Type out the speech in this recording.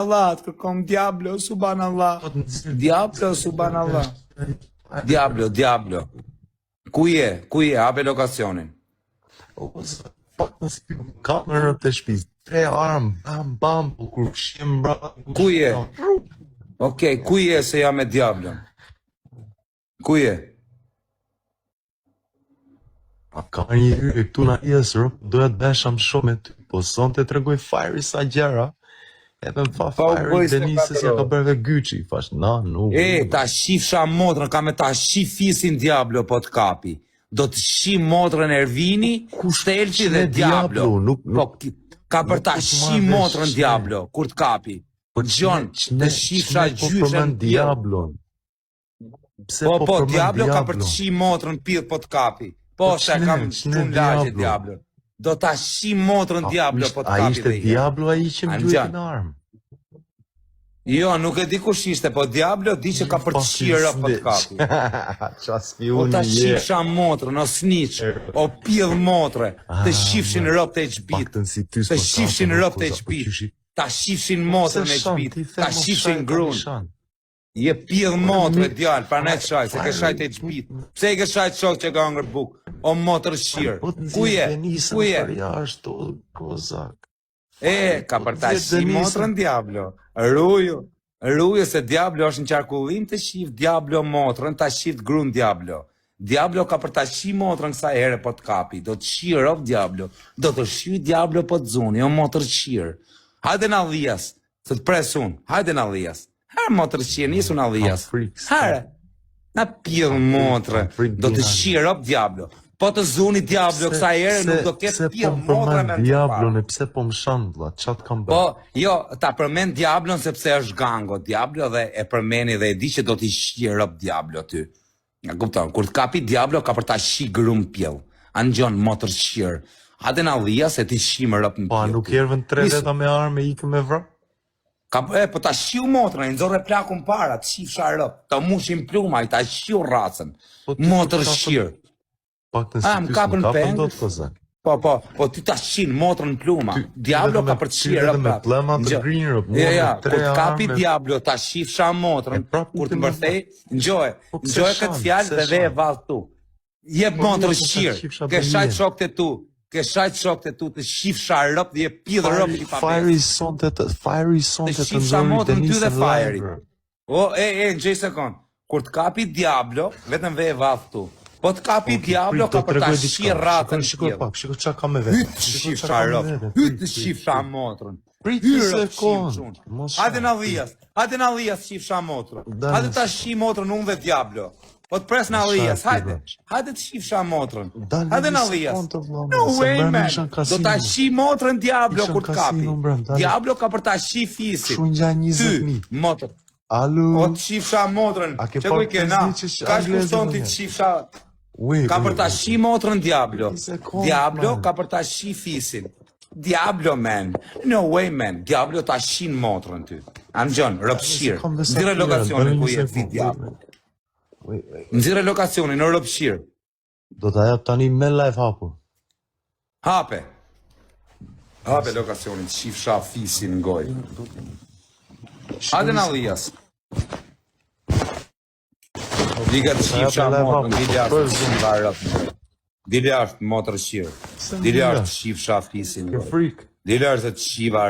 Allah, të kërkon Diablo, subhanallah. Po të nxjerr Diablo, subhanallah. Diablo, Diablo. Ku je? Ku je? Hape lokacionin. O, zot, pak më si kamerën të shtëpisë. Tre armë, bam bam, po kur fshihem mbrapa. Ku je? Okej, ku je se jam me Diablon? Ku je? Pa ka një hyrje këtu na jes, ro, doja të besha më shumë me ty, po sonte tregoj Fajri sa gjëra. Edhe më tha Pa u Fajri bëj se Denisës ja katro. ka bërë dhe Gyçi, thash, na, nuk. E, ta shifsha motrën, ka me ta shi fisin Diablo po të kapi. Do të shi motrën Ervini, Kush Stelqi dhe ç'ne Diablo. Diablo, nuk Po, nuk ki- ka për nuk ta po të shi marr vesh motrën ç'ne. Diablo, kur të kapi. Po ç'ne, Gjon, ç'ne, të shifsha ç'ne po gjyshen përmend pjell. Diablon. Pse Po, po po, përmend Diablo ka për të Diablon? shi motrën pjell po të kapi. Po, Po se ç'ne, kam ç'ne këtu në lagje Diablo? Diablo. Do ta shi motrën A Diablo ishte, po të a kapi ishte dhe i herë. Diablo ai që A më në gjuajti gjanë. me armë? Jo, nuk e di kush ishte, po Diablo di që You ka për të fucking shirë po të snitch. kapi. Qa O ta spiuni je. shifsha motrën, o snitch, o pjell motre, të Ah, shifshin man. robt e çbit, Paktën si ty të s'po shifshin kapën, o robt e koza, po çbit, qyshi. ta shifshin Po pse motrën e shan, çbit, ti the ta mos shaj shifshin tani grun. shan. Je pjell Ore motre, mi, djalë, prandaj të shaj, se ke shaj Fajri, të çbit. Pse i ke shaj shok që ka hëngër buk? O motër shirë. po të Ku nxjerr je? Ku Denisën je? për jashtë, o kozak. E, Fajri, ka po për të ta nxjerr shi Denisën. motrën Diablo. Ruju, ruju se Diablo është në qarkullim të shif Diablo motrën, ta shif grun Diablo. Diablo ka për ta shi motrën kësaj here po të kapi. Do të shi rob Diablo. Do të shi Diablo po të zuni, o motër shirë. Hajde na dhias, se të pres unë. Hajde na dhias. Herë motër shirë, nisu na Kam dhias. frikë, Herë, stop. na pjell Kam frikë, motrë. kam frikë Do të Dinani. shi rob Diablo. Po të zuni Diablo Pse, kësaj here nuk pse, do ketë pse po pjell më motra përmend me në të Diablon parë. e pse po më shan vlla? Qa të kam bërë? Po, jo, ta përmend Diablon sepse është gango Diablo dhe e përmeni dhe e di që do t'i shqi rob Diablo ty. Ja kupton, kur të kapi Diablo ka për ta shi grum pjell. A ngjon motër shqir. Hajde na dhia se ti shi më rob në Pa, pjell nuk ty. erdhën tre Nisu. veta me armë e ikën me vra? Ka, e, po ta shiu motrën, i nxorre plakun para, të shifsha rob, të mushin pluma, i ta shiu racën. Po ty s'të Motër kapën, shqir. paktën si A, më ty s'më kapën kapën peng. dot kozak. Po, po, po ti ta shin motrën pluma. Ty, ty Diablo vetëm ka me për të ty shirë vetëm me prap. pllëma të Ngjo. grinë rob, Jo, mua me ja, tre kur të kapi armë Diablo ta shifsha e motrën, prap kur nuk të e më vra. mbërthej, ngjoe, Po pse ngjoe këtë shan, fjalë pse dhe ve e shan? vall tu. Jep Po mirë, motrën po ta shirë, shifsha ke shajt bënjen. shokët e tu, ke shajt shokët e tu, të shifsha rob dhe je pidh rob Fajri, i pabes. Fajri sonte të Fajri Të sonte të shifsha nxori motrën ty dhe Denisën live. Fajri. bro. O, e, e, ngjej sekond. Kur të kapi Diablo, vetëm ve e vall tu. Po të kapi Okej, Diablo prit, do ka për ta tregoj shi diçka. Shiko, racën shiko pjell. pak, shiko çka ka me vete. Hyt të Shiko çka shifsha ka me rob, vete. hyt Prit, të prit, shifsha prit. motrën. Prit Hy një rob shif sekond. çun. Mos Hajde shan, na prit. dhias, hajde na dhias shifsha motrën. Dal Hajde një ta sekond. shi motrën unë dhe Diablo. Po të pres na Mos shaj dhias, ti hajde. bro. Hajde të shifsha motrën. Dal Hajde një na dhias. sekond të vlla, No se way mbrëmë man. isha në Do ta kasino. shi motrën Diablo Isha në kur të kapi. kasino mbrëm, dale. Diablo ka për ta shi fisin. Kështu ngja Ty, 20000. motër. Alu. O të shifsha motrën. A ke Që ku parë i ke na? pesniqe që Ka anglezë kushton ti ndonjëherë? të shifsha Ui, Ka ui, për ta ui. shi motrën Diablo. Një sekond, Diablo man. ka për ta shi fisin. Diablo man. No way man. Diablo ta shin motrën ty. A më gjon, Se robshir. kam dhe sa Nxirre tjera, lokacionin dale ku një je ti sekond. Wait, Diablo. wait. Wait, wait. Nxirre lokacionin në robshir. Do ta jap tani me live hapur. Hape. Hape lokacionin, shifsha fisin në gojë. Shiko Hajde një na sekond. dhias. Liga të Do ta jap shifsha me live motrën, hapur, dil po jashtë, për zoom. shiva rëp. Dil jashtë motër shirë. Pse më Dil dil jashtë jashtë? shifsha fisin në Ke gojë. frikë. Dil jashtë të shiva.